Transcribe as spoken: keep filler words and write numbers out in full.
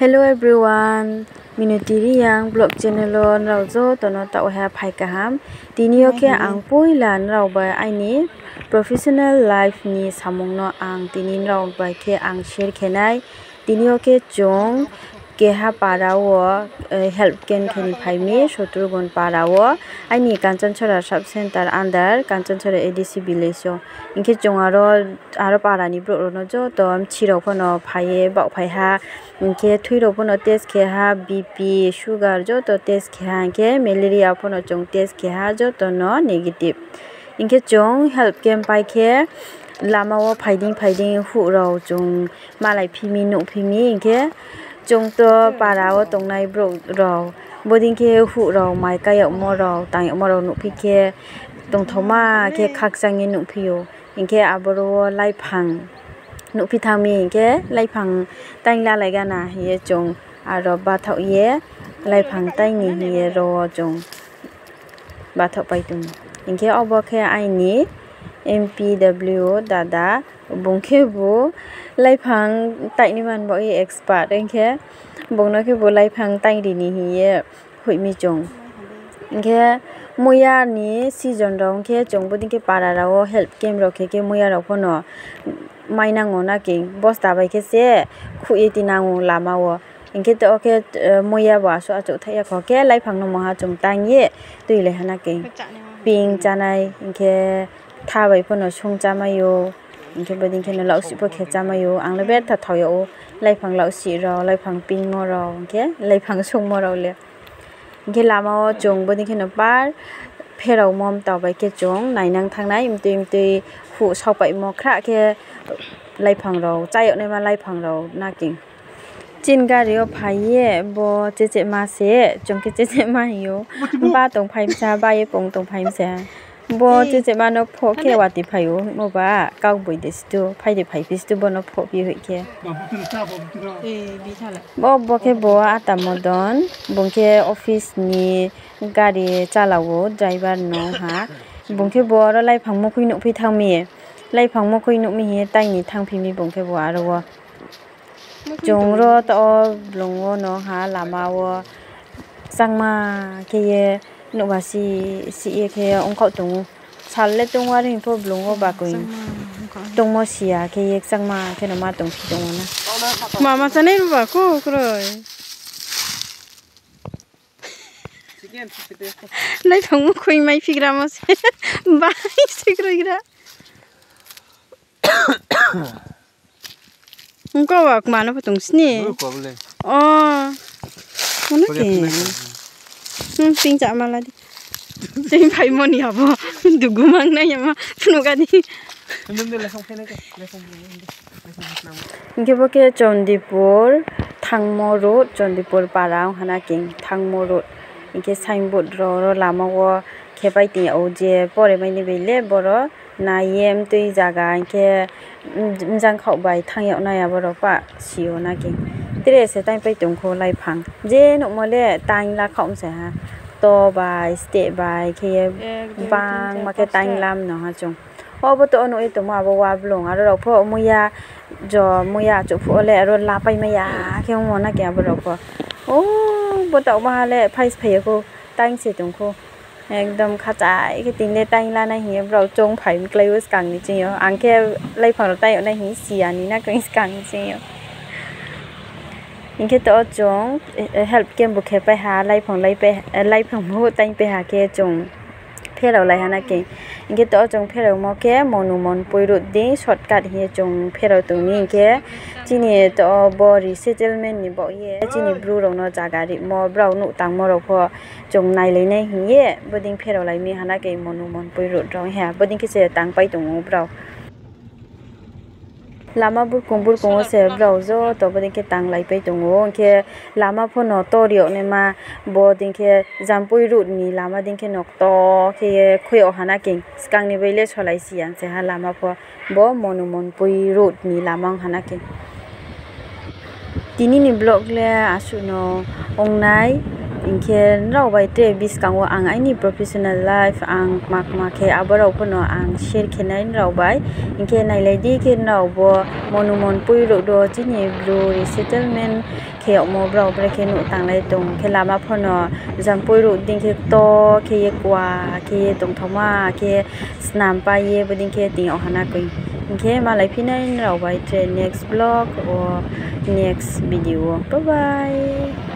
Hello everyone, Minoti Reang vlog channel wo nrao joto no taoh ha phai kaham. Tini yo khe ang poila nrao bai aini professional life ni samung no ang tini nrao bai khe ang share khe nai. Tini yo khe chung keha para wo, eh, health camp khe ni phai mi, Sotrugon para wo. Aini Kanchanchara sub center under Kanchanchara A D C village wo. Hing khe chung aro, aro para ni brouh rao no joto mchi rao pho no phai ye baoh phai ha. Hing khe thui rao pho no test khe ha, B P, sugar joto test khe ha, hing khe malaria pho no chung test khe ha, joto no negative. Hing khe chung health camp pai khe lama wo phai dei phai dei huh rao chung malai phi mi, nuh phi mi, hing khe chung to para wo tongnai brouh rao, bodei khe huh rao, mai kai yagmo rao, tang yagmo rao nuh phi khe tongthaoma khe khakchang ye nuh phi ou. Hing khe aboro wo laiphang nuh phi thanng mi, hing khe laiphang taing lalai gana hing ye chung aro bathaoh ye laiphang taing ni hing ye ro wo chung bathaoh pai tong. Hing khe obo khe aini M P W dada, bung khebu laiphang taing ni man baoh ye expert, hing khe bung no khebu laiphang taing ri ni hing ye hoih mi chung. Hing khe muiya ni season rao hing khe chung bodei khe para rao wo health camp rao khe khe muiya rao pho no mai nang ou na khe, bosta bai khe se khuh ye tinang ou lama wo. Hing khe to khe, eh, muiya bo asuh achouh thaih ya kho khe laiphang no mungha chung taing ye tuilai ha na khe. Ping chánai, hing khe tha bai pho no sung chámai ou, hing khe bodei khe no lausih pho khe chámai ou. Ang le betha thao yag ou, laiphang lausih rao, laiphang pingmo rao, hing khe laiphang sungmo rao le. Hing khe lama wo chung bodei khe no par pheraomo mtao bai khe chung nainang thanng nai, mtui mtui huh saopaimo khrah khe laiphang rao, chá yag naima laiphang rao na khe. Chini gari yo phai ye bo chechema se, chung khe chechema hing ou. Ba tongphai msa, ba ye pung tongphai msa. Bo chechema no phoh khe wati phai ou, hingmo ba kaugboide stu, phai de phai phi stu, bo no phoh phi hoih khe. Bo, bo khe bo Ata Modon, bung khe office ni gari chala ou, driver no ha. Bung khe bo aro laiphang mukhoi nuhphi thanng mi, laiphang mukhoi nuh mi hing ye taing ni thanngphi mi bung khe bo aro wo. Chung ro taoh blung wo no ha lama wo kchangma khe ye nuhba si, si ye khe ongkhaoh tong ou. Sal le tong wari hing pho blung wo ba koi tongmo si ya khe ye kchangma khe no ma tongphi tong ou na. Mama chanai ruba kho kroi. Laiphang mukhoi mai phigramo se. Bai se kroigra. Ongkha wa kma no pho tong sini. O. Ono khe. Hmm, ping cha ma la di. Tei phaimo ni abo. Dugu mang nai ya ma. Phnuh ga di. Hing khe bo khe Chandipur, Thangmo road, Chandipur para ong ha na khe Thangmo road. Hing khe signboard rao ro lama wo khepai tong yag ou je pore mai ni bai le boro nai ye mtui zaga hing khe, jangkhaoh bai thanng yag nai abo rao pah si yo na khe. Tre se taingpai tong kho laiphang. Je nuhmo le taing la khaoh msa ha. To bai, steh bai khe ye bangma khe taing lam no ha chung. Obo to nuh ye tongmo abo wa blung aro rao pho muiya, jo muiya achouh phuh wo le aro lapai mai ya khe ongmo na khe abo rao pho. O, bo taoh maha le phai se phai ya khou, taing se tong khou. Ekdom khachai khe tini le taing lanai hing ye brao choung phai mklái ou skang ni ching yo. Ang khe laiphang rao taing yag nai hing si ya ni na khe skang ni ching yo. Hing khe to chung, eh, health camp bu khe pai ha, laiphang, laiphang bu taing pai ha khe chung pherao lai ha na khe. Hing khe to chung pheraomo khe Monu Monpui road dei shortcut hing ye chung pherao tong mi hing khe chini to bo resettlement ni baoh ye chini Bru rao no zaga rimo, brao nouh tangmo rao pho chung nailai nai hing ye bodei pherao lai mi ha na khe Monu Monpui road rao hing ha, bodei khe se tangpai tong ou brao. Lama burkong burkong wo se brao joto bodei khe tanglaipai tong ou. Hing khe lama pho no tor yag naima, bodei khe Jampui road ni lama dei khe no ktor khe ye khui yag ha na khe, skang ni bai le solai si ya se ha lama pho. Bo Monu Monpui road ni lama ong ha na khe. Tini ni vlog le asuh no ong nai. Hing khe nrao bai tre buskang wo ang aini professional life ang kma kma khe abo rao pho no ang share khe nai nrao bai. Hing khe nailai di khe nrao bo monument poi ruh do chini Bru resettlement khe yagmo brao brekhe nuh tanglai tong khe lama pho no jampoi ruh dei khe kto khe ye kua khe ye tongthaoma khe snam pai ye bodei khe tini yag ha na koi. Hing khe malai phi nai nrao bai tre next vlog wo, next video wo. Bye bye.